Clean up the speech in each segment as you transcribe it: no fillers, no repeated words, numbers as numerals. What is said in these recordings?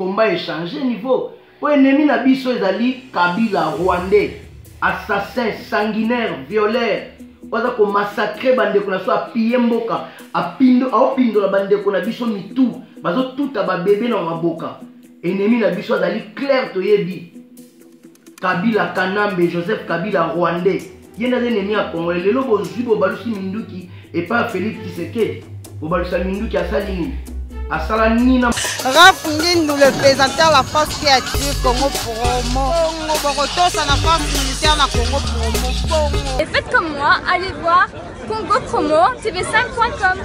Combat echange niveau po ennemi na biso ezali Kabila rwandais assassin sanguinaire violeur oyo aza komassacre bandeko na biso apille mboka apindo aopindola bandeko na biso mitu bazotuta babebe na maboka ennemi na biso azali clair toyebi Kabila Kanambe Joseph Kabila rwandais ye nde aza ennemi ya congolais lelo bozwi bobalusi minduki epai ya Felix Tshisekedi bobalusa minduki asali nini asala nini na Raf Ngindu le présenteur la force qui attire Congo Promo Congo bokotosa na force militaire na Congo Promo Congo Et faites comme moi, allez voir Congo Promo TV5.com.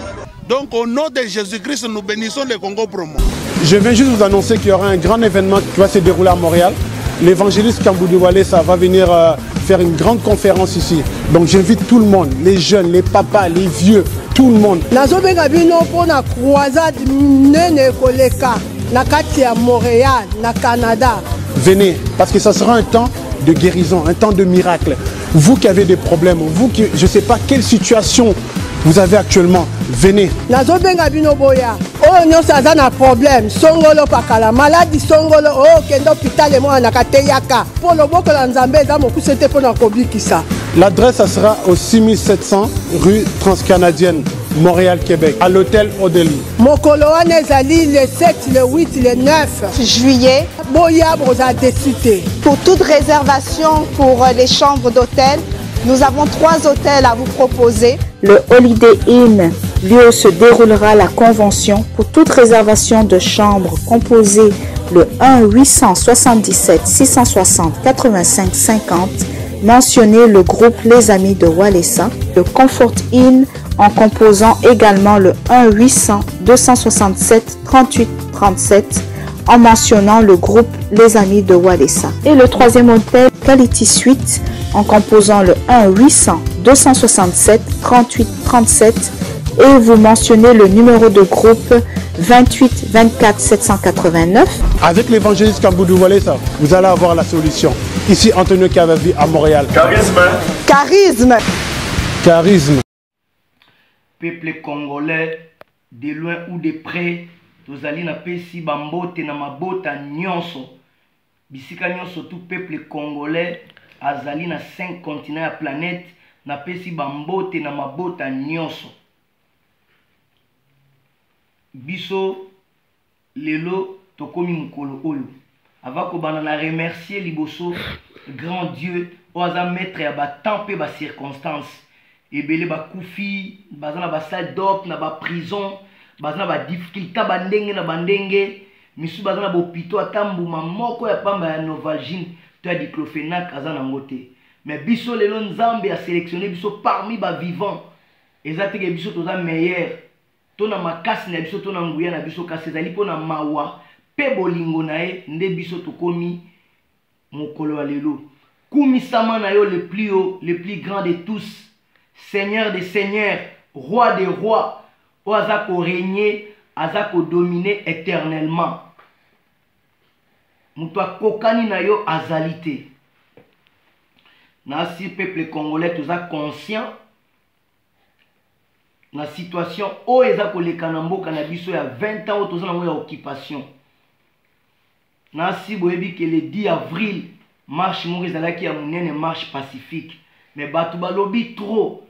Donc au nom de Jésus-Christ, nous bénissons le Congo Promo. Je viens juste vous annoncer qu'il y aura un grand événement qui va se dérouler à Montréal. L'évangéliste Kamboudi Walesa va venir euh, faire une grande conférence ici. Donc j'invite tout le monde, les jeunes, les papas, les vieux, tout le monde. Nazobenga bino mpo na croisade minene koleka na kati ya Montréal, na Canada. Venez, parce que ça sera un temps de guérison, un temps de miracle. Vous qui avez des problèmes, vous qui, je ne sais pas quelle situation vous avez actuellement, venez. Nazobenga bino boya. Oyo nyonso aza na problème, songolo pakala, maladi songolo, oyo okende hôpital emonanaka te yaka. Mpo loboko na Nzambe eza mokuse te mpo na kobikisa. L'adresse, ça sera au 6700 rue Transcanadienne, Montréal, Québec, à l'hôtel Odélie. Mokolo wana ezali le 7, le 8, le 9 juillet. Boya boza déçu te. Pour toute réservation pour les chambres d'hôtel, nous avons trois hôtels à vous proposer. Le Holiday Inn, lieu où se déroulera la convention pour toute réservation de chambre composée le 1 877 660 85 50, mentionnez le groupe Les Amis de Walesa, le Comfort Inn en composant également le 1 800 267 38 37 en mentionnant le groupe Les Amis de Walesa. Et le troisième hôtel, Quality Suite, en composant le 1 800 267 38 37 et vous mentionnez le numéro de groupe 28 24 789. Avec l'évangéliste Kamboudou Walesa, vous allez avoir la solution. Ici Antonio Cavavi à Montréal. Charisme. Charisme. Charisme. Peuple congolais de loin ou de près tozali napesi bambote na mabota nyonso bisika nyonso tout peuple congolais azali na 5 continent ya planète napesi bambote na mabota nyonso biso Lelo tokomi mokolo oyo. Avant kobanda na remercier liboso grand Dieu oyo aza maitre ya ba temps pe ba circonstances. Ebele bakufi, baza na ba salle d'op, na ba prison, baza na ba difficultés ba ndenge na ba ndenge, misusu baza na ba hôpitaux ata mbuma moko ya pamba ya Novalgine to ya diclofenac aza nango te. Mais biso lelo Nzambe a selectionner biso parmi ba vivants. Eza te ke biso toza meilleur to na makasi na biso to na nguya na biso, kasi ezali mpo na mawa mpe bolingo na ye nde biso tokomi mokolo ya lelo. Kumisama na yo le plus haut, le plus grand de tous, Seigneur des seigneurs, Roi des rois, oyo aza ko regner, aza ko dominer eternellement. Moto akokani na yo azali te. Nasi peuple congolais toza conscient na situation oyo eza koleka na mboka na biso ya 20 ans oyo toza nango ya occupation nasi boyebi ke le 10 avril marche moko ezalaki ya monene marche pacifique mais bato balobi trop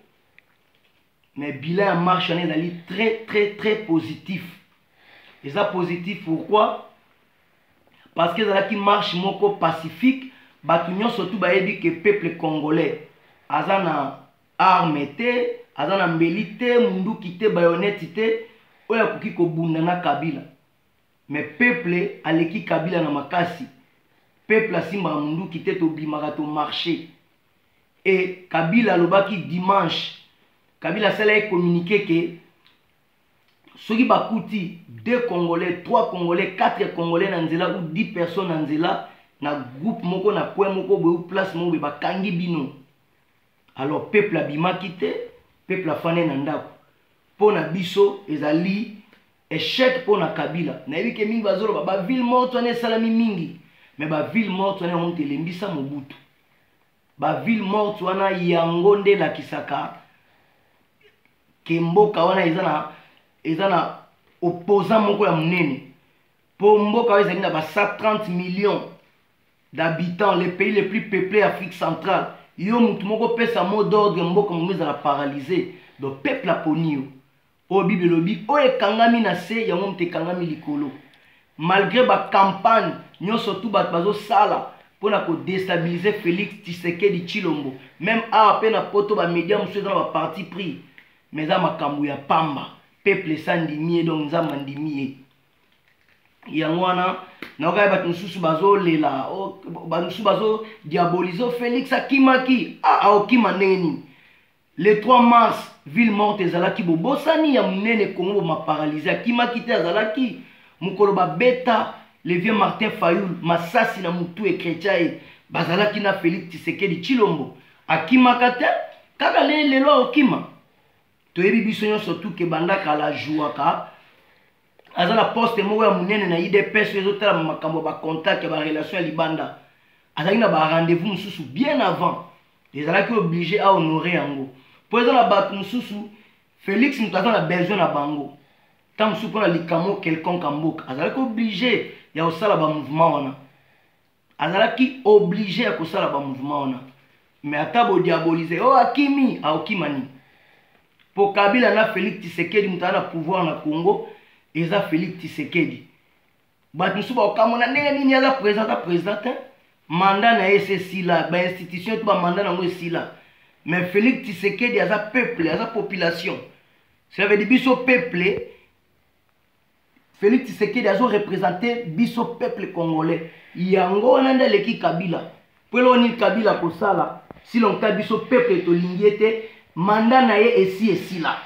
mais bilan ya marche wana ezali très très très positif eza positif pourquoi parce que ezalaki marche moko pacifique bato nyonso tu bayebi ke peuple congolais aza na arme te aza na mbeli te munduki te bayonete te oyo akoki kobunda na kabila mais peuple aleki kabila na makasi peuple asimbaka munduki te tobimaka tomarche e kabila alobaki dimanche kabila asalaki communiqué ke soki bakuti 2 congolais 3 congolais 4 congolais na nzela ou 10 personnes na nzela na groupe moko na coin moko boye ou place moko boye bakangi bino alors peuple abimaki te peuple afandi na ndako mpo na biso ezali échec mpo na kabila nayebi ke mingi bazoloba baville morte wana esalami mingi me baville morte wana yango moto elembisa mobutu baville morte wana yango nde elakisaka ke mboka wana eza na eza na opposant moko ya monene. Mpo mboka oyo ezali na ba 130 millions d'habitants, le pays le plus peuplé Afrique centrale. Yo mutu moko pesa mot d'ordre mboka momi ezala paralysé. Donc peuple aponi yo. Oyo Bible elobi, oyo ekangami na se, yango moto ekangami likolo. Malgré ba campagne nyonso tout bato bazosala mpo na kodestabiliser Félix Tshisekedi Tshilombo, même awa mpe na poto ba media mosusu eza na ba parti pris, mais eza makambo ya pamba. Peuple esi andimi ye, donc Nzambe andimi ye. Yango wana nayoka bato mosusu bazolela, bato mosusu bazodiabolize oh, Félix akimaki. Ah, aokima ndenge nini? Le 3 mars, ville morte ezalaki bobosani ya munene Congo boma paralyse akimaki te azalaki mokolo babeta le vieux Martin Fayulu masasi na mutu ekretia ye bazalaki na Felix Tshisekedi Tshilombo akimaka te kaka le lelo akokima toyebi biso nyonso tu ke banda kala ajouaka aza na poste moko ya munene na UDPS oyo ezotalama makambo ya ba contact ya ba relation ya libanda azalaki na ba rendez-vous mosusu bien avant ezalaki oblige a honore yango mpo eza na bato mosusu Felix moto aza na besoin na bango ntango mosusu mpo na likambo quelconque ya mboka azalaki oblige ya kosala ba mouvement wana azalaki oblige ya kosala ba mouvement wana mais ata bodiabolise oyo oh, akimi aokima nini mpo Kabila na Felix Tshisekedi moto aza na pouvoir na Congo eza Felix Tshisekedi bato mosusu bakokamona ndenge nini aza président aza président te mandat na ye esi esila bainstitution to bamandat na yango esila mais Félix Tshisekedi aza peuple aza population cela veut dire biso peuple Félix Tshisekedi azo représenter biso peuple congolais yango wana nde aleki Kabila mpo eloko nini Kabila kosala si longtemps biso peuple tolingi ye te mandat na ye esi esila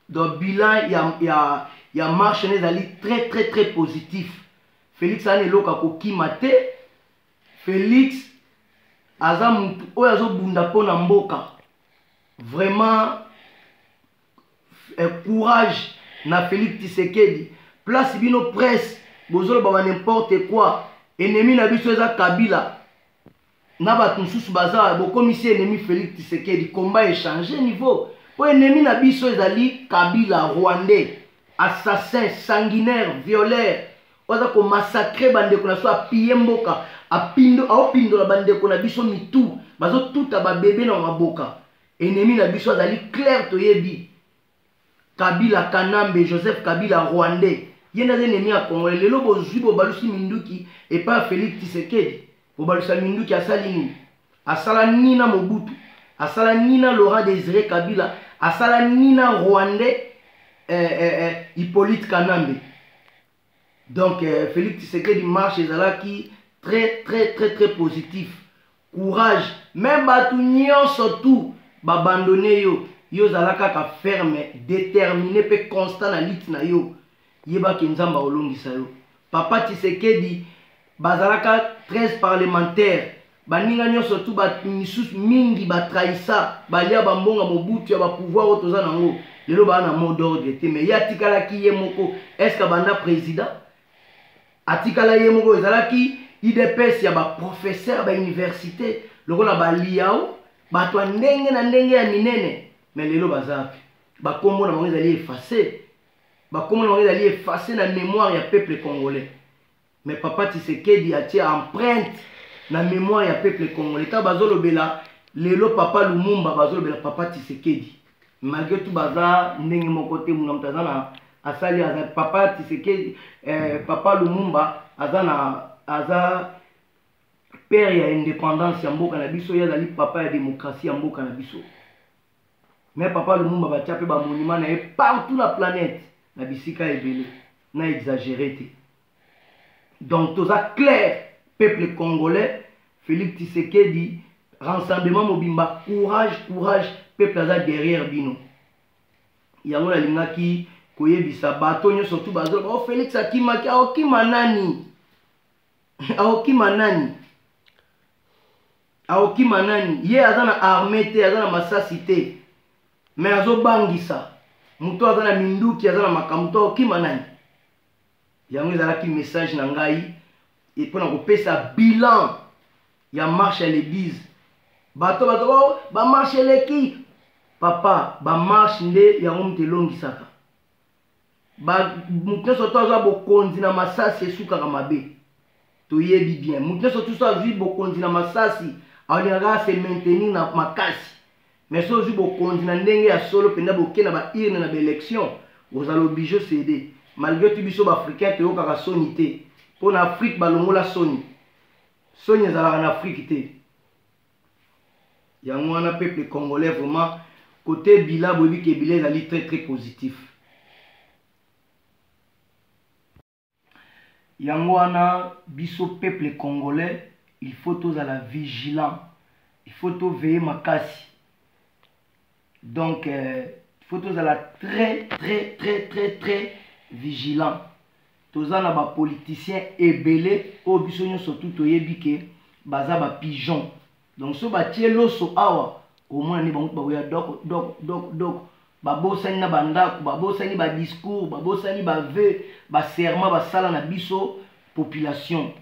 Donc bilan ya, ya, ya marche na ezali très très très positif. Felix aza na eloko ya kokima te. Felix aza mutu oyo azobunda mpo na mboka. Vraiment eh, courage na Felix Tshisekedi. Place bino presse bozoloba ba n'importe quoi. Ennemi na biso eza Kabila. Na bato mosusu baza bokomisi ennemi Felix Tshisekedi combat echange niveau po ennemi na biso ezali Kabila rwandais assassin sanguinaire violeur oyo aza komassacre bandeko na biso apille mboka apindo aopindola bandeko na biso mitu bazotuta babebe na maboka ennemi na biso azali clair toyebi Kabila kanambe Joseph Kabila rwandais ye nde aza ennemi ya congolais lelo bozui bobalusi minduki epai ya Felix Tshisekedi bobalusa minduki asali nini asala ni na Mobutu asala ni na Laurent Desire Kabila asala ni na rwandais eh, eh, eh, Hippolyte Kanambe Donc euh, Félix Tshisekedi marche ezalaki très très très très positif. Courage, même batu nyonso tout babandonne yo, yo zala kaka ferme, déterminé pe constant na lutte na yo. Yeba ke Nzambe akolongisa yo. Papa Tshisekedi bazalaka 13 parlementaires baninga nyonso tu misusu mingi batrahisa balia bambonga mobutu ya bapouvoir oyo toza nango lelo baa na mot d'ordre te mais ye atikalaki ye moko estce abanda président atikala ye moko ezalaki idps ya baprofesseur bauniversité lokola baliao bato ya ndenge na ndenge ya minene mais lelo baza wapi bakombo na bango ezali efface bakombo na bango ezali efface na mémoire ya peuple congolais Mais papa Tshisekedi atie empreinte na mémoire ya peuple congolais. Tango bazolobela lelo papa Lumumba bazolobela papa Tshisekedi. Malgré tout baza ndenge moko te muna moto aza na asali aza papa Tshisekedi eh, papa Lumumba aza na aza père ya indépendance ya mboka na biso ye azali papa ya démocratie ya mboka na biso. Mais papa Lumumba batia pe ba monument na ye partout na planète na bisika ebele na exagéré te. Donc toza clair peuple congolais Félix Tshisekedi rassemblement mobimba courage courage peuple aza derrière bino. Yango nalingaki koyebisa bato nyonso tu bazoloba oh Félix akimaki aokima nani? Aokima nani? Aokima nani? Ye aza na armée te, aza na masasi te. Mais azobangisa moto aza na minduki, aza na makambo to aokima nani? Yango ezalaki message na ngai mpo na kopesa bilan ya marche ya l'église. Bato bato oh, ba marche eleki papa, ba marche nde yango moto elongisaka. Moto nyonso to azwa bokonzi na masasi esukaka mabe. Toyebi bien, moto nyonso to so azwi bokonzi na masasi alingaka se maintenir na makasi. Mais soki ozwi bokonzi na ndenge ya solo mpenza, boke na ba urne na ba élection, ozala oblige céder. Malgré tout, biso baafricain toyokaka soni te, mpo na Afrique balongola soni. Soni ezalaka na Afrique te. Yango wana, peuple congolais, vraiment côté bilan, boyebi ke bilan ezali très très positif. Yango wana, biso peuple congolais, il faut tozala vigilant, il faut toveiller makasi. Donc il faut tozala très très très très très vigilant. Toza na bapoliticien ebele oyo biso nyonso tu toyebi ke baza bapigeon. Donc so batie loso awa, omona nde bango bakoya doko doko doko doko. Babosani na bandako, babosani badiscours, babosani bavœux, baserment basala na biso population.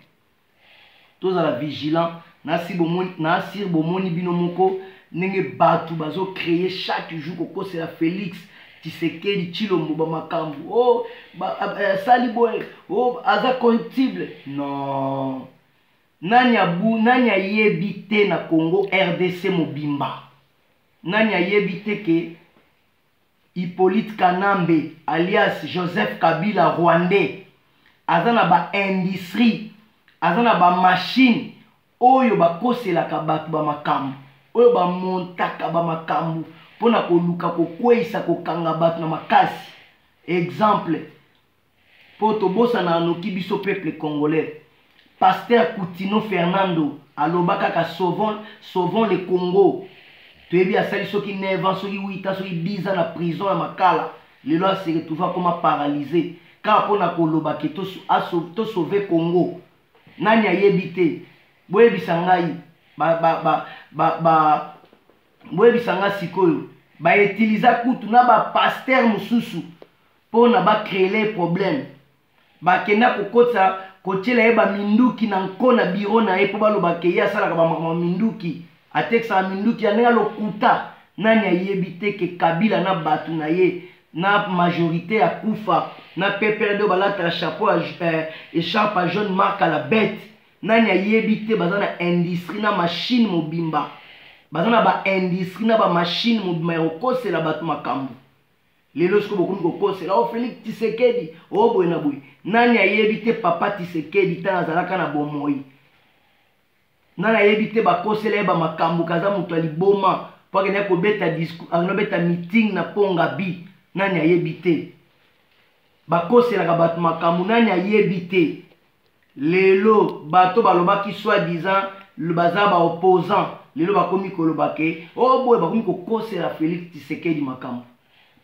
Tozala vigilant. Nasi bomoni, nasir bomoni bino moko ndenge bato bazocréer chaque jour kokosela Félix Tshisekedi Tshilombo bamakambo. Oh, asali boye, oh, aza corruptible. Non, nani abu, nani ayebi te na Congo RDC mobimba, nani ayebi te ke Hippolyte Kanambe alias Joseph Kabila rwandais aza na baindustrie, aza na bamachine oyo bakoselaka bato bamakambo, oyo bamontaka bamakambo mpona koluka kokweyisa, kokanga bato na makasi? Exemple, mpo tobosana noki biso peuple congolais, pasteur Kutino Fernando aloba kaka "Sauvons, sauvons le Congo". Toyebi asali soki 9 ans, soki 8 ans, soki 10 ans na prison ya Makala. Lelo ase retrouve akoma paralysé kaka mpona koloba ke tosauve Congo. Nani ayebi te? Boyebisa ngai, boyebisa ngai sikoyo. Bautiliza kutu na bapasteur mosusu mpona bacréer problème. Bakenda kokotisa, kotiela ye baminduki na nko na biro na ye, mpo baloba ke ye asalaka bamakambo minduki, atekisaka minduki ya ndenge lokuta. Nani ayebi te ke Kabila na bato na ye na majorité ya kufa na PPRD oyo balataka chapeau ya écharpe ya jaune, marque à la bête, nani ayebi te baza na industrie na machine mobimba, baza na baindustrie na bamachine mobimba ya kokosela bato makambo? Lelo sikoyo bokomi kokosela o Félix Tshisekedi o boye na boye. Nani ayebi te papa Tshisekedi ntango azalaka na bomoi, nani ayebi te bakosela ye bamakambo kaza moto ya liboma mpo akendaki kobeta discours, akenda kobeta meeting na Ponga bi? Nani ayebi te bakoselaka bato makambo? Nani ayebi te lelo bato balobaki soi-disant baza baopposant, lelo bakomi koloba ke o oh, boye, bakomi kokosela Félix Tshisekedi makambo?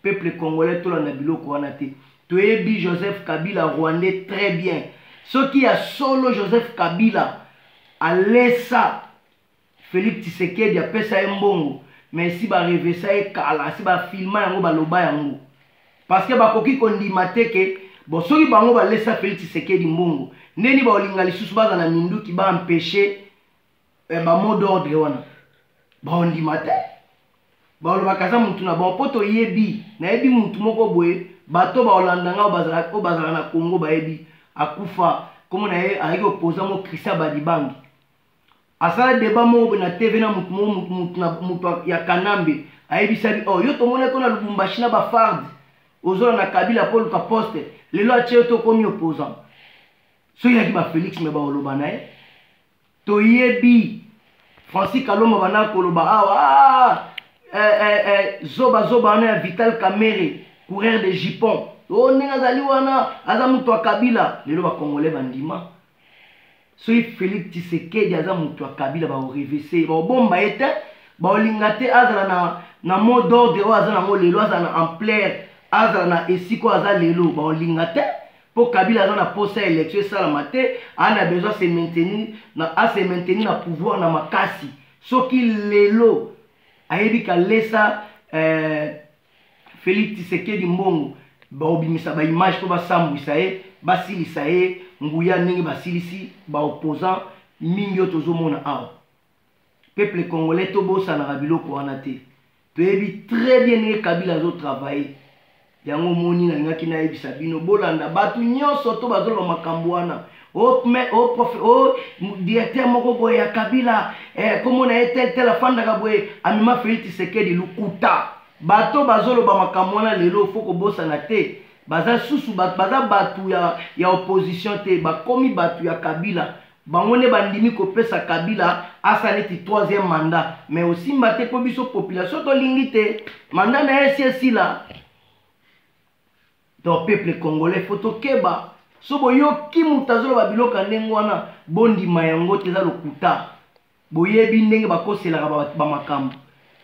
Peuple congolais, tolanda biloko wana te. Toyebi Joseph Kabila rwandais très bien. Soki ya solo Joseph Kabila alesa Félix Tshisekedi, apesa ye mbongo, mais si barevesa ye kala, si bafilma yango, baloba yango, parce que bakoki kondima te ke bon, soki bango balesa Félix Tshisekedi mbongo, ndeni baolinga lisusu baza na minduki baempêche eh, bamot d'ordre wana? Baondima te. Balobaka aza mutu na bango, mpo toyebi. Nayebi mutu moko boye, bato baolanda nga oyo bazalaka na Congo bayebi, akufa, kombo na ye azalaki opposant mo Christian Badibangi. Asala débat moko boye na TV na mutu moko, mutu ya Kanambe. Ayebisaki: "Oh, yo tomonaki na Lubumbashi na bafarde, ozola na Kabila mpo oluka poste. Lelo atie yo, tokomi opposant." Soki yaki bafélix me baoloba na ye. Toyebi Francis Kalomba banda koloba awa: "Ah, eh, eh, eh, zoba zoba wana ya Vital Kamerhe, coureur de jupon o, ndenge azali wana, aza moto ya Kabila." Lelo bacongolais bandima. Soki Félix Tshisekedi aza moto ya Kabila, baorevese, baobomba ye te, baolinga te azala na mot d'ordre oyo aza nango lelo, azala na ampleur, azala na esika oyo aza lelo, baolinga te, mpo Kabila aza na posa ya élection esalama te. Aa na besoin se maintenir na, ase maintenir na pouvoir na makasi. Soki lelo ayebi kalesa Félix Tshisekedi mbongo, baobimisa baimage mpo basambwisa ye, basilisa ye nguya ndenge basilisi baopposant mingi oyo tozomona awa. Peuple congolais, tobosanaka biloko wana te. Toyebi très bien ndenge Kabila azotravaille. Yango omoni nalingaki nayebisa bino bolanda bato nyonso to bazoloba makambo wana o, me, o, prof, o directeur moko boye ya Kabila eh, kombo na ye tel tel afandaka boye amema Felix Tshisekedi lukuta. Bato bazoloba makambo wana lelo fo kobosana te baza susu baza bato ya, ya opposition te bakomi bato ya Kabila bango nde bandimi kopesa Kabila asa neti troisième mandat mais osimba te mpo biso population tolingi te mandat na ye esi esila donc peuple congolais fo tokeba so boyoki moto azoloba biloko ya ndenge wana bondima yango te eza lokuta boyebi ndenge bakoselaka bamakambo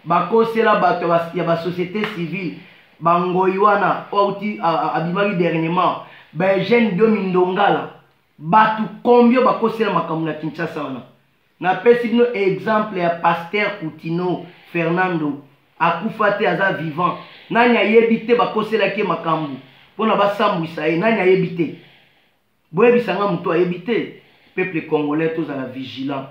bakosela bato ya basociété civile bangoi wana oyo auti abimaki dernièrement baeugène diomi ndongala Batu combien bakosela makambo na Kinshasa wana? Napesi bino exemple ya Pasteur Kutino Fernando akufa te aza vivant. Nani ayebi te bakoselaki ye makambo mpona basambwisa ye? Nani ayebi te? Boyebisa nga moto ayebi te. Peuple congolais tozala vigilant.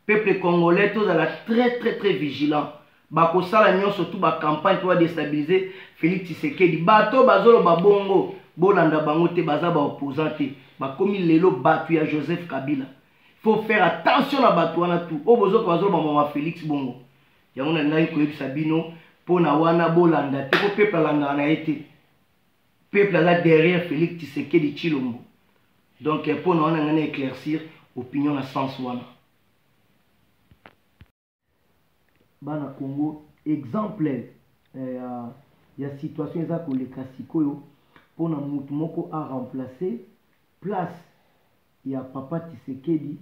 Peuple congolais tozala très très très vigilant. Bakosala nyonso tu ba campagne mpo ba destabiliser Felix Tshisekedi. Bato bazoloba bongo bolanda bango te, baza ba opposant te. Bakomi lelo bato ya Joseph Kabila. Faut faire attention na bato wana tu. Oyo bozoka bazoloba mama Felix bongo. Yango nalingaki koyebisa bino mpo na wana bolanda te, mpo peuple alandaka na ye te. Peuple aza derrière Felix Tshisekedi Tshilombo. Donc mpo na wana ngai na éclaircir opinion na sens wana. Bana Congo exemple eh, ya, ya situation eza koleka sikoyo mpo na mutu moko a remplacer place ya papa Tshisekedi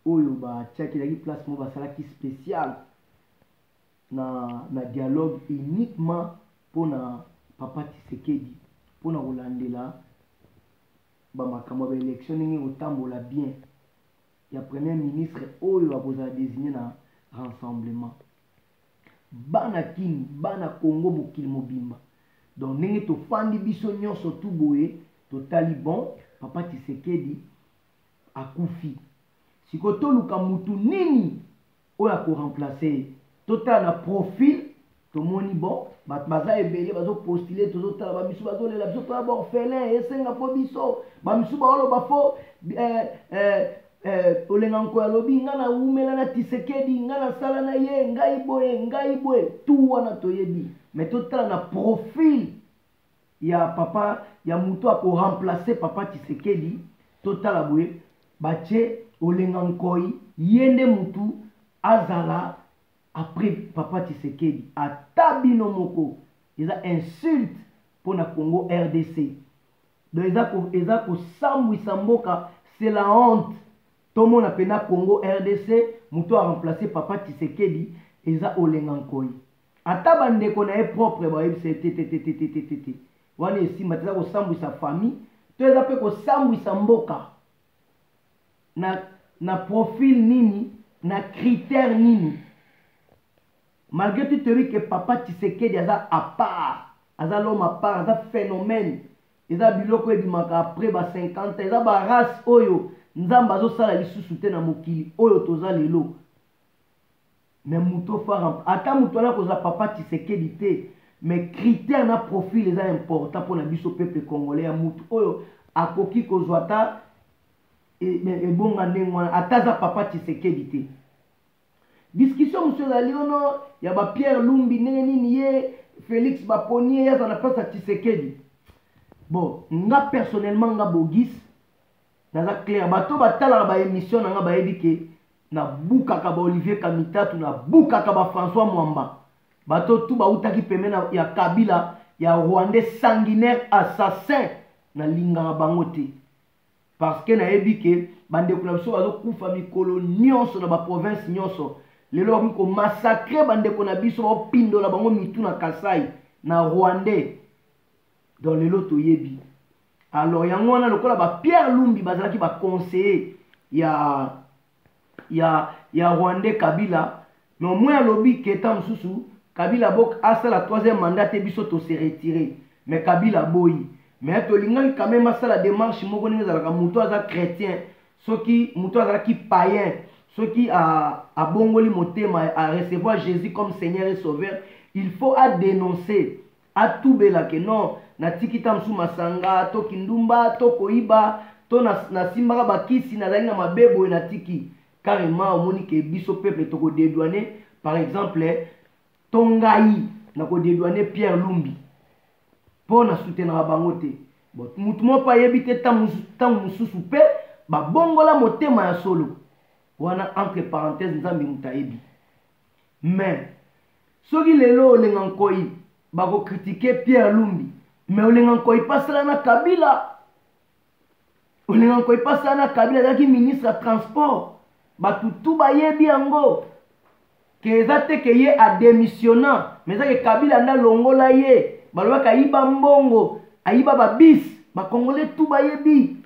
oyo batiaki ezalaki place moko basalaki spécial na, na dialogue uniquement mpo na papa Tshisekedi mpo na kolandela bamakambo ya baelection ndenge ekotambola bien ya premier ministre oyo akozala désigné na rassemblement bana Kin bana Congo mokili mobimba donc ndenge tofandi biso nyonso tu boye totali bon papa Tshisekedi akufi sikoyo toluka mutu nini oyo ako remplacer ye totala na profil tomoni bon bato baza ebele bazopostule tozotala bamisu bazolela biso toya baorphelin esenga mpo biso bamisu baoloba fo eh, eh, eh, olenga nkoy alobi ngai nawumela na tisekedi ngai nasala na ye ngai boye ngai boye tu wana toyebi me totala na profil ya papa ya moto ako remplacer papa Tshisekedi totala boye batie Olenga Nkoy ye nde mutu azala après papa Tshisekedi ata bino moko eza insulte pona Congo RDC donc eza ko, eza kosambwisa mboka c'est la honte tomona pena Congo RDC moto a remplacer papa Tshisekedi eza Olenga Nkoy Ata ba ndeko na ye propre bayebisa ye tetetetetetete wana esimba te eza kosambwisa famille to eza mpe kosambwisa mboka na, na profil nini na critère nini malgré tout toyebi ke papa Tshisekedi aza à part aza l'homme à part aza phénomène eza biloko ebimaka après ba 50 ans eza ba race oyo nzambe azosala lisusu te na mokili oyo toza lelo Mais moto fara ata moto wana kozala papa Tshisekedi te mais critère na profil eza important pona biso peuple congolais ya moto oyo akoki kozwa ata ebonga ndenge wana ata aza papa Tshisekedi te. Discussion mosusu ezali ono ya ba Pierre Lumbi ndenge nini ye Felix baponi ye aza na place ya Tshisekedi. Bon, nga personnellement nga Bogis naza clair bato batalaka ba émission na nga bayebi ke nabukaka ba Olivier Kamitatu nabukaka ba François Mwamba bato tu bautaki pembeni ya Kabila ya rwandais sanguinaire assassin nalingaka bango te parce que nayebi ke bandeko na biso bazokufa mikolo nyonso na baprovince nyonso lelo bakomi komassacre bandeko na biso baopindola bango mitu na Kasai na rwandais donc lelo toyebi alors yango wana lokola ba Pierre Lumbi bazalaki ba conseiller ya ya ya rwandais Kabila mais au moins alobi ke ntango mosusu Kabila bok asala troisième mandat te biso to se retirer mais Kabila aboyi mais tolingaki quand même asala démarche moko ndenge ezalaka moto aza chrétien soki moto azalaki païen soki abongoli motema a recevoir Jésus comme Seigneur et Sauveur il faut a dénoncer atubela ke non Natiki ta mosusu masanga to kindumba to koyiba to nasimbaka bakisi, nazalaki na mabe boye, natiki carrément. Omoni ke biso peuple tokodédouaner, par exemple, to ngai nakodédouaner Pierre Lumbi mpo nasoutenaka bango te. Bon, mutu moko mpe ayebi te, ntango mosusu mpe babongola motema ya solo wana, entre parenthèse, Nzambe moto ayebi. Mais soki lelo Olenga Nkoi bakocritiquer Pierre Lumbi, mais Olenga Nkoi mpe asala na Kabila. Olenga Nkoi mpe asala na Kabila, azalaki ministre ya transport. Bato tu bayebi yango ke eza te ke ye adémissionna, mais eza ke Kabila nde alongola ye. Balobaki ayiba mbongo, ayiba babus. Bacongolais tu bayebi.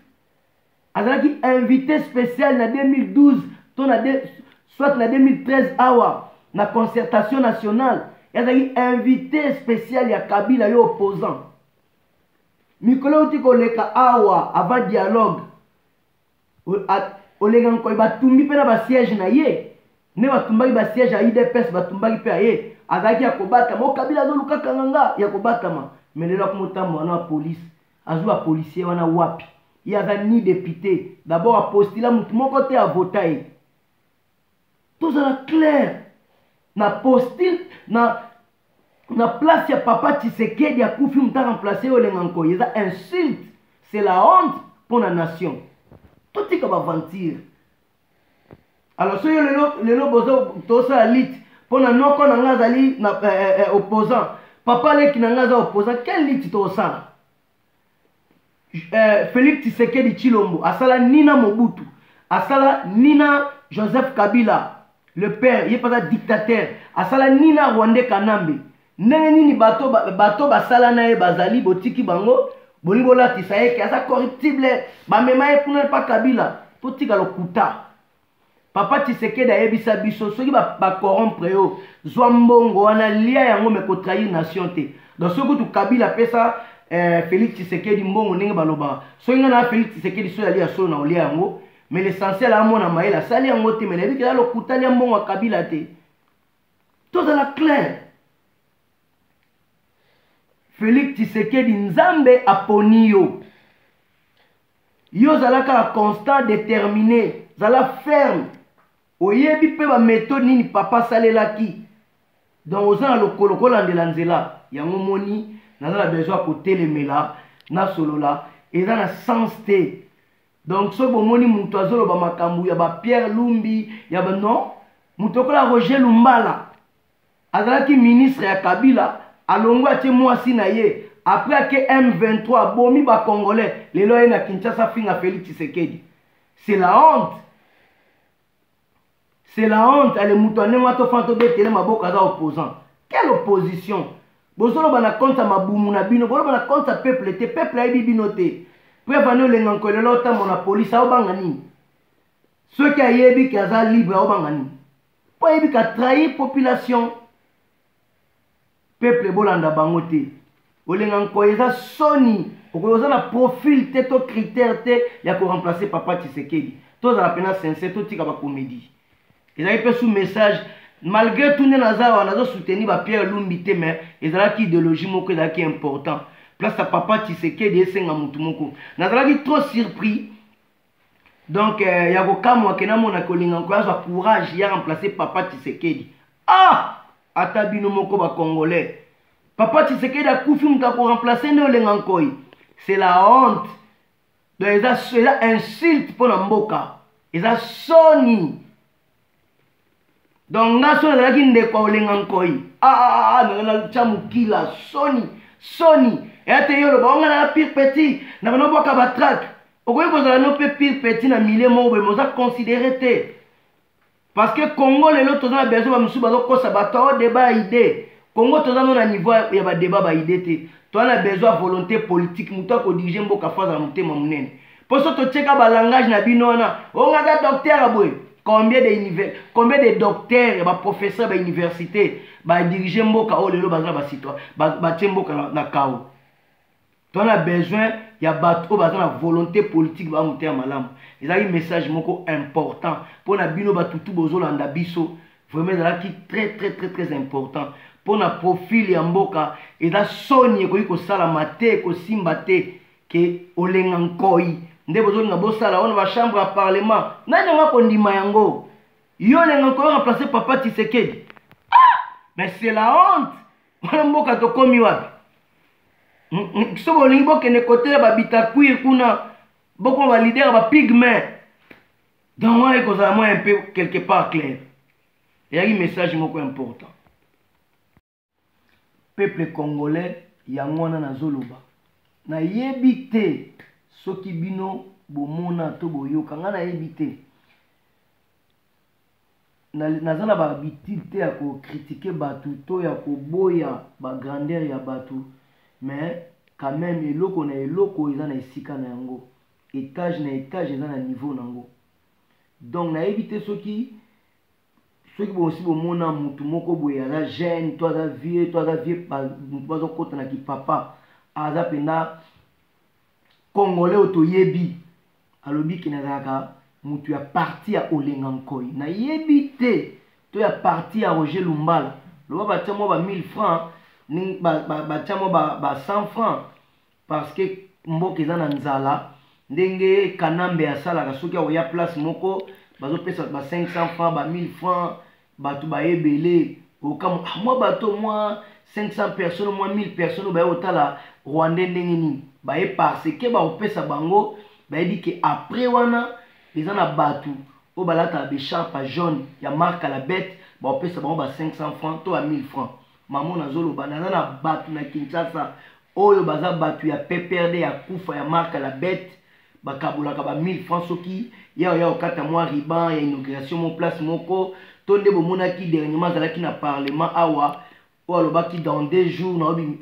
Azalaki invité spécial na 2012 to na de, soit na 2013 awa na concertation nationale. Ye azalaki invité spécial ya Kabila. Yo opposant, mikolo euti koleka awa, avant dialogue, Olenga Nkoi batumbi mpe na basiège na ye. Nde batumbaki basiège ya UDPS, batumbaki mpe aye azalaki ya kobatama. O Kabila azoluka kanga nga ya kobatama, mais lelo akomotambola na bapolice. Azwi bapolicier wana wapi? Ye aza ni député d'abord, apostila motu moko te avota ye. Tozala clair, na postile na place ya papa Tshisekedi akufi, moto aremplace Olenga Nkoi, eza insulte, c'est la honte mpo na nation. Totika baventure. Alors soki lelo lelo bozo tosala lutte mpo na noko na nga azali na opposant, papa leki na nga aza opposant, quelle lutte tosala? Félix Tshisekedi Tshilombo asala nina Mobutu, asala nina Joseph Kabila le père, ye mpe aza dictateur, asala nina Rwandais Kanambe. Ndenge nini bato bato basala na ye bazali, botiki bango, bolingi bolatisa ye ke aza corruptible, bamema ye kuna mpa Kabila? Totika lokuta. Papa Tshisekedi ayebisa biso, soki bacorrompre yo, zwa mbongo wana, lia yango, mais kotrahir nation te. Donc soki kutu Kabila apesa Félix Tshisekedi mbongo ndenge balobaka, soki ngai na Félix Tshisekedi, soki alia solo na kolia yango, mais l'essentiel amona mayele asali yango te. Mais nayebi kela lokuta, lia mbongo ya Kabila te. Tozala clair, Félix Tshisekedi, Nzambe aponi yo. Yo ozala kaka constant, déterminé, zala ferme. Oyebi mpe baméthode nini papa asalelaki, donc oza na lokolo kolandela nzela yango. Moni naza na besoin ya kotelemela, nasolola, eza na sens te. Donc soki bomoni moto azoloba makambo ya bapierre Lumbi ya ba, non, moto lokola Roger Lumbala azalaki ministre ya Kabila, alongwe, atie mwasi na ye, après ake M23, abomi bacongolais. Lelo aye na Kinshasa finga Félix Tshisekedi. C'est la honte, c'est la honte. Ale moto andenge wana, tofanda tobetele maboko, aza opposant? Quelle opposition? Bozoloba na compte ya mabumu na bino, boloba na compte ya peuple te. Peuple ayebi bino te. Preuve ani, Olenga Nkoy lelo otambola na police, aobanga nini? Soki ayebi ke aza libre, aobanga nini? Mpo ayebi ka trahir population. Peuple, bolanda bango te. Olenga Nkoy, eza soni, okoki oza na profil te to critère te ya koremplacer papa Tshisekedi. Tozala mpena sincère, totika bacomédie. Ezalaki mpe sous message. Malgré tout, nde naza awa, nazosoutenir bapierre Lumbi te, mais ezalaki idéologie moko ezalaki important. Place ya papa Tshisekedi esenga motu moko. Nazalaki trop surpris, donc ya kokamwa ke namona Olenga Nkoy azwa courage ya remplacer papa Tshisekedi. Ah, ata bino moko bacongolais, papa Tshisekedi akufi, moto akoremplace nde Olenga Nkoi. C'est la honte. Donc eza insulte mpo na mboka, eza soni. Donc nga so nazalaki ndeko ya Olenga Nkoi, natya mokila. Soni, soni eya te. Yo oloba onga na pire petit na bana obwaka batraque, okoki kozala no mpe pire petit na milieu moko boye, mais oza considéré te, parce que Congo lelo toza na besoin. Bamosusu bazokosa bato ao débat ya idée. Congo toza no na niveau ya badébat baidée te. Toza na besoin ya volonté politique. Moto akodirige mboka fo azala motema monene. Mpo so totieka balangage na bino wana, onga aza docteur ya boye, combien de docteurs, baprofesseur bauniversité badirige mboka oyo lelo baza na basitwa batie mboka na kao? Toza na besoin ya bato oyo baza na volonté politique, baa motema malamu. Ezalaki message moko important mpo na bino batutu bozolanda biso. Vraiment ezalaki très très très très important. mpo na profil ya mboka. Eza soni, ekoki kosalama te, ekosimba te ke Olenga Nkoi nde bozolinga bosala wana bachambre ya parlement. Nani yango akondima yango? Yo Olenga Nkoi remplace papa Tshisekedi? Ah, mais c'est la honte. Wana mboka tokomi wapi? Soki bolingi bokende kote ya babitakwir kuna, bokoma baleader ya bapygme. Donc wana ekozala mwa un peu quelque part clair. Eyaki message moko important, peuple congolais. Yango wana nazoloba, nayebi te soki bino bomona to boyoka ngai, nayebi te. Naza na bahabitude te ya kocritiquer bato to ya koboya bagrandeur ya bato, mais quand même eloko na eloko eza na esika na yango, étage na étage eza na niveau nango. Donc nayebi te soki bosi bomona mutu moko boye aza jeune to aza vieux, mutu bazokota na kipapa, aza mpenza congolais oyo toyebi, alobi ke nazalaka mutu ya parti ya Olenga Nkoi, nayebi te, to ya parti ya Roger Lumbala. Loba batia mwa ba 1000 francs, batia mwa ba 100 francs, parce que mboka eza na nzala. Ndenge Kanambe asalaka, soki akoya place moko, bazopesa ba 500 francs, ba 1000 francs, bato bayebele okamwa. Ah, mwa bato mwa 500 personnes, mwa 1000 personnes baye kotala Rwandais, ndenge nini baye? Parce que bakopesa bango, bayebi ke après wana eza na bato oyo balataka baécharpe jaune ya marque à la bête, bakopesa bango ba 500 francs to ba 1000 francs. Mamo, nazoloba, naza na bato na Kinshasa oyo baza bato ya PPRD ya kufa ya marque à la bête, bakabolaka ba 1000 francs soki ya oya kokata mwa ruban ya inauguration mo place moko. To nde bomonaki dernièrement azalaki na parlement awa, oyo alobaki dans 2 jours naobi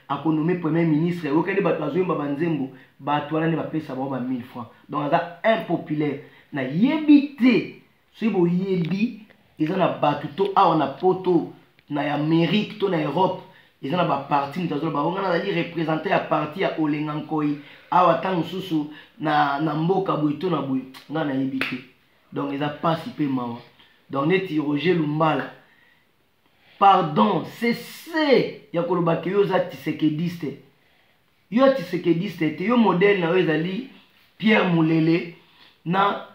akonommer premier ministre, oyokani bato bazoyemba banzembo. Bato wana nde bapesa bango ba 1000 francs. Donc aza impopulaire. Nayebi te soki boyebi, eza na bato to awa na Poto, na Amérique to na Europe, eza na baparti, moto azoloba ngo: "Nga nazali représentant ya parti ya Olenga Nkoi awa." Ntango mosusu na mboka boye to na boye, nga nayebi te. Donc eza mpasi mpe mawa. Donc neti Roger Lumbala, pardon, cesse ya koloba ke yo oza tshisekediste. Yo tshisekediste te. Yo modèle na yo ezali Pierre Mulele na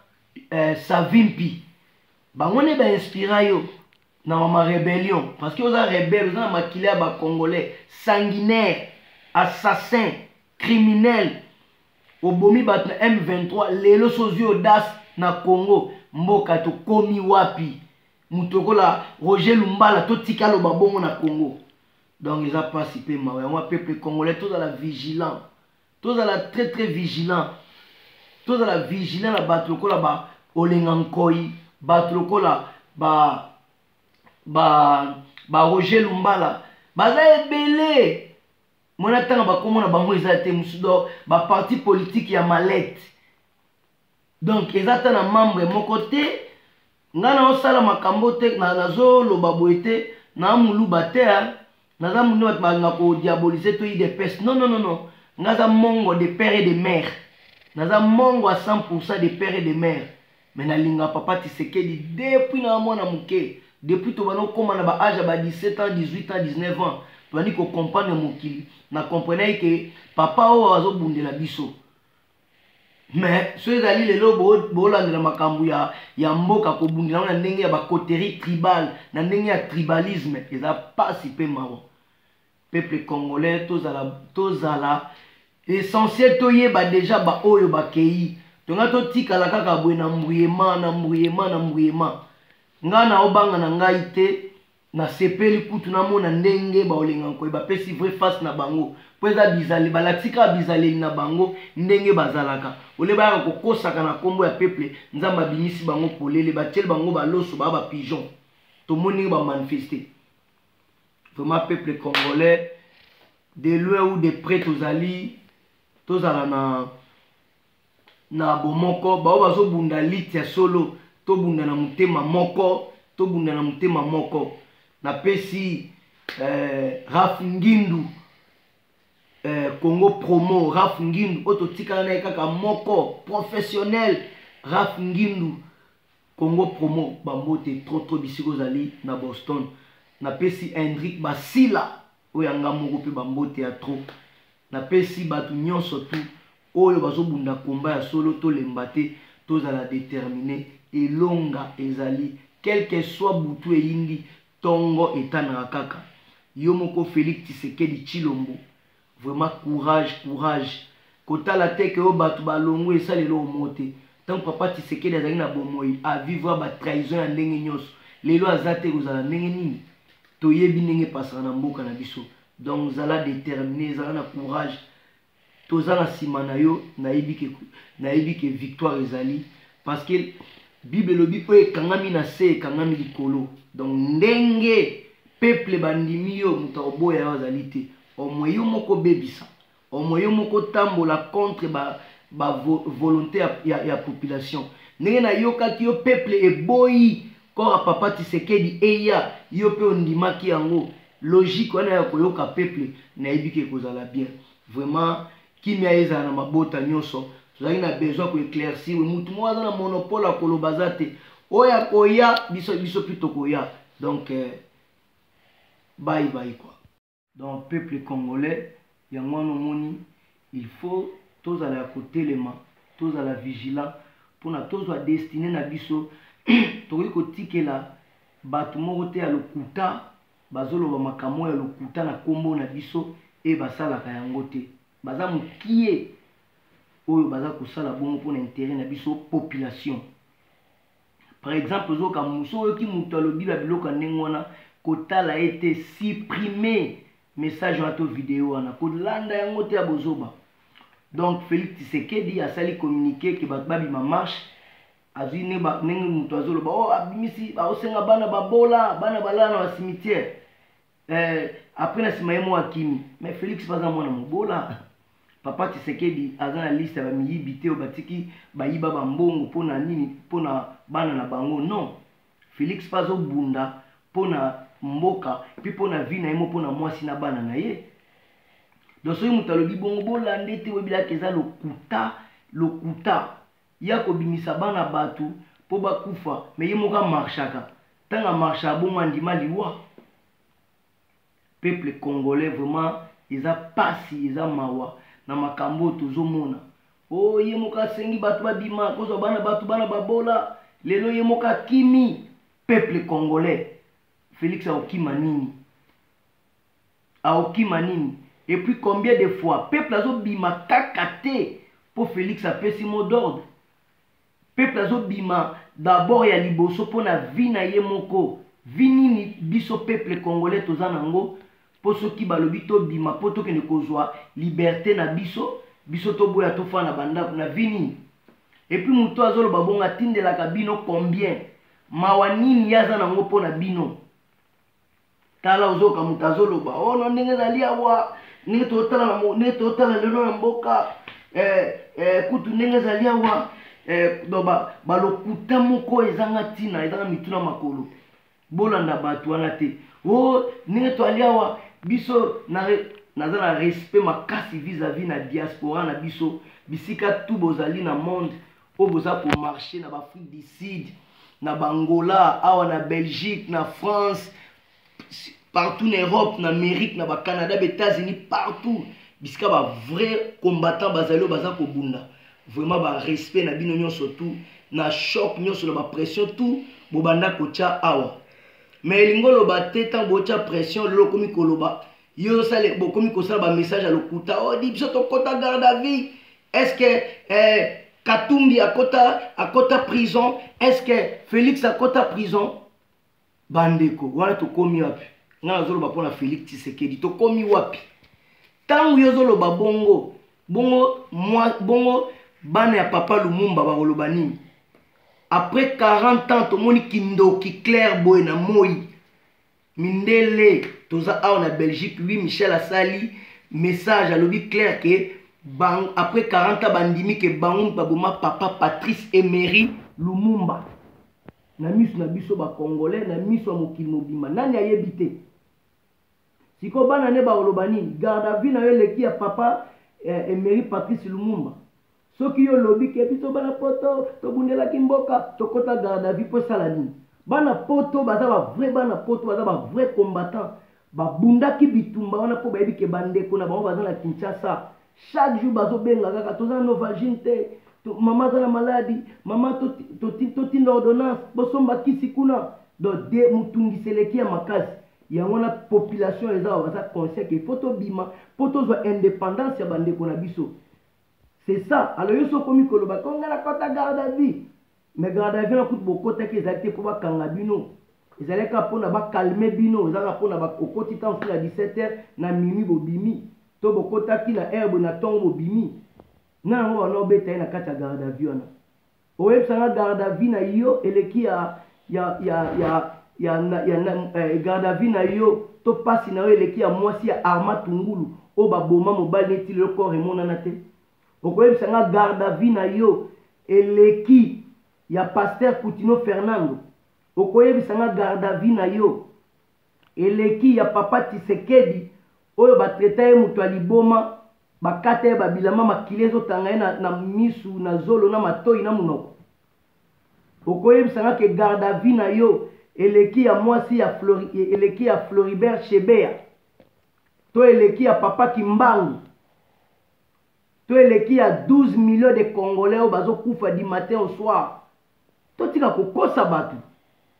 Savimpi. Bango nde bainspira yo na mama rébellion, parce que oza rebelle, oza na makila ya bacongolais, sanguinaire, assassin, criminel, obomi bato na M23. Lelo so ozwi audace na Congo, mboka tokomi wapi? Moto lokola Roger Lumbala, totika aloba bongo na Congo? Donc eza mpasi mpe mawa. Yango peuple congolais, tozala vigilant, tozala très très vigilant, tozala vigilant na bato lokola ba Olenga Nkoi, bato lokola ba Roger Lumbala. Baza ebele, mwana ntango bakomona bango eza te mosusu. Donc baparti politique ya malete, donc eza ata na membre moko te. Ngai naosala makambo te, nazoloba boye te, na moluba te, naza munde bato balinga kodiaboliser to UDPS. Non, non, non, non, ngai aza mongo de père et de mère, naza mongo à 100 de père et de mère, mais nalinga papa Tshisekedi depuis na mwana moke. Depuis tobanda okóma na baage ya ba 17 ans, 18 ans, 19 ans, tobandi kocomprendre mokili, na comprenaki ke papa oyo azobundela biso. Mais so ezali lelo bolandela makambo ya mboka, kobundela yango na ndenge ya bacoterie tribal, na ndenge ya tribalisme, eza pasi mpe mawa. Peuple congolais, tozala essentiel, toyeba déjà baoyo bakei. Tonga totikala kaka boye na mbuyema, na mbuyema, na mbuyema. Ngai naobanga na ngai te, nasepeli kutu namona ndenge baolenga nkoi bapesi vraie face na bango, mpo eza bizaleli, balakisi kaka bizaleli na bango ndenge bazalaka. Ole bayaka kokosaka na nkombo ya peuple, Nzambe abimisi bango polele, batieli bango baloso, baa bapigeon. Tomoni ndenge bamanifeste. Vraiment, peuple congolais, de loin ou de près, tozali, tozala na bomoko. Bao bazobunda lite ya solo, tobunda na motema moko, tobunda na motema moko. Napesi Raf Ngindu, Congo Promo, Raf Ngindu oyo totikala na ye kaka moko professionnel, Raf Ngindu, Congo Promo, bambote trop trop bisika ozali na Boston. Napesi Hendrik Basila oyo ya nga moko mpe bambote ya trop. Napesi bato nyonso tu oyo bazobunda komba ya solo, tolemba te, tozala determine. Elonga ezali, quelque soit butu eyindi, tongo etanaka kaka. Yo moko Felix Tshisekedi Tshilombo, vraiment courage, courage. Kotala te ke oyo bato balongwe esala eloko moko te. Ntango papa Tshisekedi azali na bomoi, avivra ba trahison ya ndenge nyonso. Lelo aza te, kozala ndenge nini? Toyebi ndenge epasaka na mboka na biso. Donc zala determine, zala na courage. Toza na nsima na yo, nayebi ke victoire ezali, parce que Bible elobi oyo ekangami na se ekangami likolo. Donc ndenge peuple bandimi yo, moto akoboya yo azali te. Omwe yo moko bebisa, omwe yo moko tambola contre ba volonté ya population. Ndenge nayokaki yo peuple eboyi corps ya papa Tshisekedi eya, yo pe ondimaki yango. Logique wana ya koyoka peuple, nayebi ke kozala bien. Vraiment kimia ezala na mabota nyonso. Tozalaki na besoin ko éclaircir. Mutu moko aza na monopole ya koloba aza te. Oyo akoya, biso mpe tokoya. Donc bye bye quoi. Donc peuple congolais, yango wana omoni, il faut tozala ya kotelema, tozala vigilant mpona tozwa destinée na biso. Tokoki kotikela bato moko te ya lokuta bazoloba makambo ya lokuta na kombo na biso e basalaka yango te. Baza mokie oyo baza kosala bongo mpona intérêt na biso population. Par exemple, ozoyoka mosu oyoki moto alobi ba biloko ya ndenge wana, kotala ye te, supprimer message wana to video wana, kolanda yango te ya bozoba. Donc Félix Tshisekedi asali communiqué ke bato babima marche, azwi ndenge moto azoloba, oh, abimisi, aosenga bana babola, bana balala na ba cimetière. Après na nsima ye moko akimi. Mais Félix mpe aza mwana mobola. Papa Tshisekedi aza na liste ya bamiyibi te oyo batiki bayiba bambongo mpona nini, mpona bana na bango. Non, Félix mpe azobunda mpona mboka mpe mpona vie na ye mo, mpona mwasi na bana na ye. Donc soki moto alobi bongo, bolande te, boyebilaka eza lokuta, lokuta ya kobimisa bana bato mpo bakufa. Mais ye moko amarchaka, ntango amarchaka bongo andima liwa. Peuple congolais vraiment eza pasi, eza mawa na makambo oyo tozomona. Oh, ye moko asengi bato babima kozwa bana bato, bana babola, lelo ye moko akimi. Peuple congolais, Félix akokima nini? Akokima nini? Et puis combien de fois peuple azobima kaka te po Félix apesi mot d'ordre? Peuple azobima d'abord ya liboso mpo na vie na ye moko. Vie nini biso peuple congolais toza nango mpo soki balobi tobima mpo tokende kozwa liberté na biso, biso toboya tofanda na bandako na vie nini? Et puis moto azoloba bongo atindelaka bino combien? Mawa nini ye aza nango mpo na bino? Tala, ozoyoka moto azoloba, oh no, ndenge ezali awa, ndenge totala na ndenge totala lelo na mboka, kutu ndenge ezali awa, donc balokuta moko ezanga ntina, ezanga mitu na makolo. Bolanda bato wana te. Oh, ndenge toali awa, biso naza na respect makasi vis-à-vis na diaspora na biso, bisika tu bozali na monde oyo boza komarche na baAfrique du Sud, na Bangola, awa na Belgique, na France, partout na Europe, na Amérique, na ba Canada, ba États-Unis, partout bisika ba vrai combattant bazali oyo baza kobunda. Vraiment ba respect na bino nyonso tout, na choc nyonso, na ba pression tout bobanda kotia awa. Mais elingi oloba te ntango botia pression lelo okomi koloba yo osale, bokomi kosala ba message ya lokuta. Oh, di biso tokota garde à vue. Est-ce que Katumbi akota prison? Est-ce que Félix akota prison? Bandeko, wana tokomi wapi? Nga nazoloba mpona Félix Tshisekedi, tokomi wapi? Ntango yo ozoloba bongo, bongo, mwa, bongo bana ya papa Lumumba bakoloba nini? Après 40 ans tomoni kindoki clair boye na moi. Mindele toza awa na Belgique, Louis Michel asali message alobi clair ke bang, après 40 ans bandimi ke bango baboma papa Patrice Emery Lumumba. Na miso na biso ba Congolais, na miso ya mokili mobimba, nani ayebi te? Sikoyo bana ne bakoloba nini? Garde à vue na yo eleki ya papa Emery Patrice Lumumba. Soki yo lobi ke biso bana poto tobundelaki mboka, tokota garde à vue po esala nini? Bana poto baza ba vrai bana poto baza ba vrai combattant babundaki bitumba wana mpo bayebi ke bandeko na bango baza na Kinshasa chaque jour bazobenga kaka toza na Novalgine te mama aza na maladi mama totinda ordonnance bosomba kisi kuna donc de motungisi eleki ya makasi yango wana population eza baza conscient ke faut tobima mpo tozwa indépendance ya bandeko na biso. C'est ça. Alors yo soki okomi koloba ko nga nakota garde à vue, mais garde à vue na kutu bokotaki ezali te mpo bakanga bino, ezali kaka mpo na bakalme bino, eza kaka mpo na okoti ntango mosusu na 17 heures na minuit bobimi, to bokotaki na heure boye na ntongo bobimi, na yango wana obeta ye na kati ya garde à vue wana. Oyebisa nga garde à vue na yo eleki ya ya ya ya ya, ya, ya eh, garde à vue na yo to pasi na yo eleki ya mwasi ya Arma Tungulu oyo baboma mobali neti lelo corps emonana te. Okoyebisa nga garde à vue na yo eleki ya pasteur Kutino Fernando. Okoyebisa nga garde à vue na yo eleki ya papa Tshisekedi oyo batraita ye moto ya liboma, bakata ye babilamba, makila ezotanga ye na, na misu, na zolo, na matoi, na monoko. Okoyebisa nga ke garde à vue na yo eleki ya mwasi ya Flori, eleki ya Floribert Chebeya to eleki ya papa Kimbangu to eleki ya 12 millions de Congolais oyo bazokufa du matin au soir. Totika kokosa bato.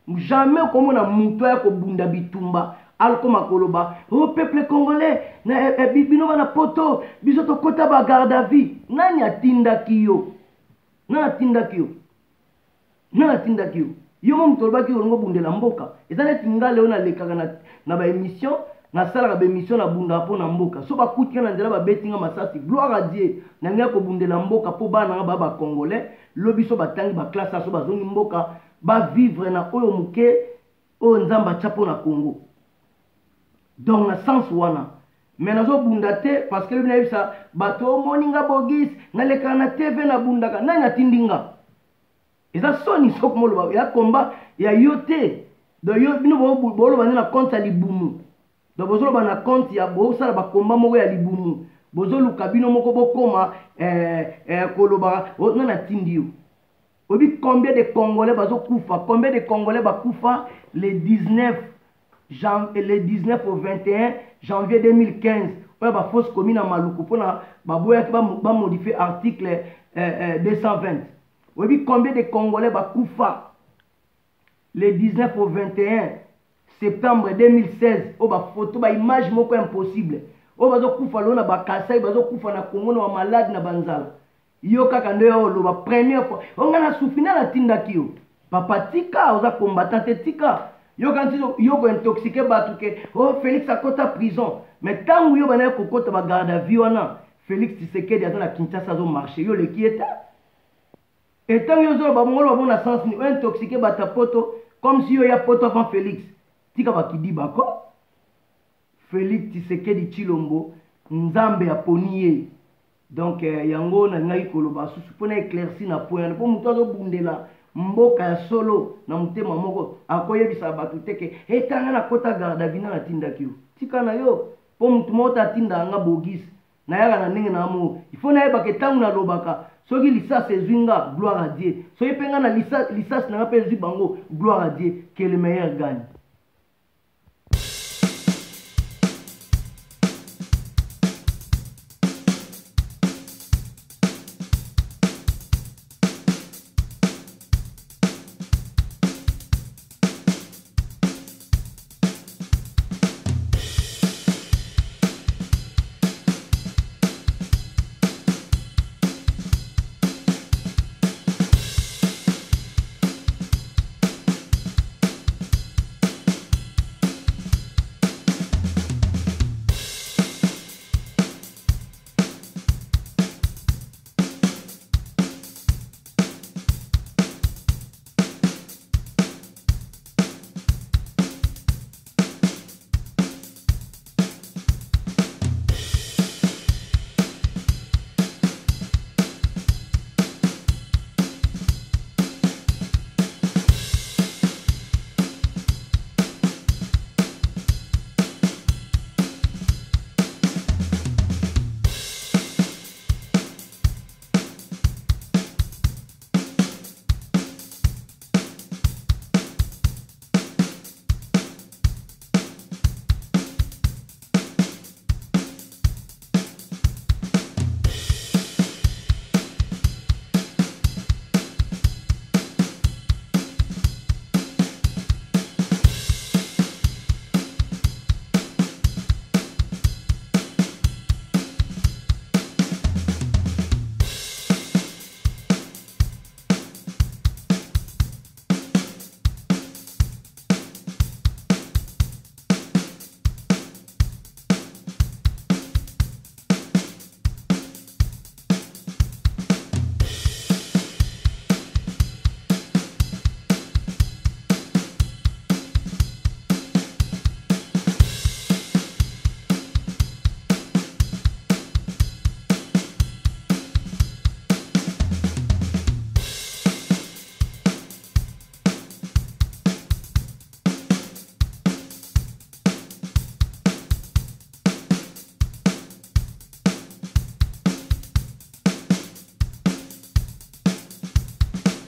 Jamais okomona moto aya kobunda bitumba alkoma koloba oh peuple congolais na, eh, eh, bino bana poto biso tokota ba garde à vue. Nani atindaki yo? Nani atindaki yo? Nani atindaki yo? Yo mo moto olobaki olingi obundela mboka. Eza neti nga leo nalekaka na, na ba émission, nasalaka ba émission nabundaka mpo na mboka. So bakuti nga na nzela babeti nga masasi, gloire à Dieu. Nalingi kobundela mboka mpo bana nga ba ba congolais, lobi so batangi ba classe so bazongi mboka, ba vivre na oyo moke oyo Nzambe atya mpo na Congo. Donc na sens wana mais nazobunda te parce que lobi nayebisa bato omoni nga Bogis nalekaka na TV nabundaka, nani atindi nga? Eza soni soki moloba ya combat ya yo te. Donc yo bino boloba nde na compte ya libumu. Donc bozoloba na compte ya bosala ba combat moko ya libumu. Bozoluka bino moko bokoma koloba oh, nani atindi yo? Obi combien de Congolais bazokufa? Combien de Congolais bakufa le 19 jan, le 19 au 21 janvier 2015 oyo ba fausse commune na Maluku mpona baboyaki ba modifier article 220. Oyebi combien de Congolais bakufa le 19 au 21 septembre 2016 oyo ba photo ba image moko impossible oyo bazokufa lelo na ba Kasai, bazokufa na Congo na ba malade na banzala. Yo kaka nde oyo oloba première fois o nga na souffri, nani atindaki yo? Papa tika, oza combattant te, tika. Yo kanti yo ko intoxiquer bato ke oh Félix akota prison, mais tangu yo banaki kokota ba garde à vue wana, Félix Tshisekedi aza na Kinshasa azo marcher, yo leki ye te. Et tangu yo zolo ba mongolo ba bona sens ni o intoxiquer bato ya poto comme si yo ya poto avant Félix. Tika ba kidiba ko. Félix Tshisekedi Tshilombo Nzambe aponi ye. Donc yango nalingaki koloba susu mpona éclairci na point wana, mpo moto azobundela mboka ya solo na motema moko akoyebisa bato te ke etanga na kota garde à vue, nani atindaki yo? Tika na yo, mpo moto moko te atindaka nga Bogis, nayaka na ndenge na moko. Il faut nayebaka ntango nalobaka soki lisasi ezwi nga, gloire à Dieu, soki mpe nga na lisasi na nga mpe ezwi bango, gloire à Dieu, que le meilleur gagne.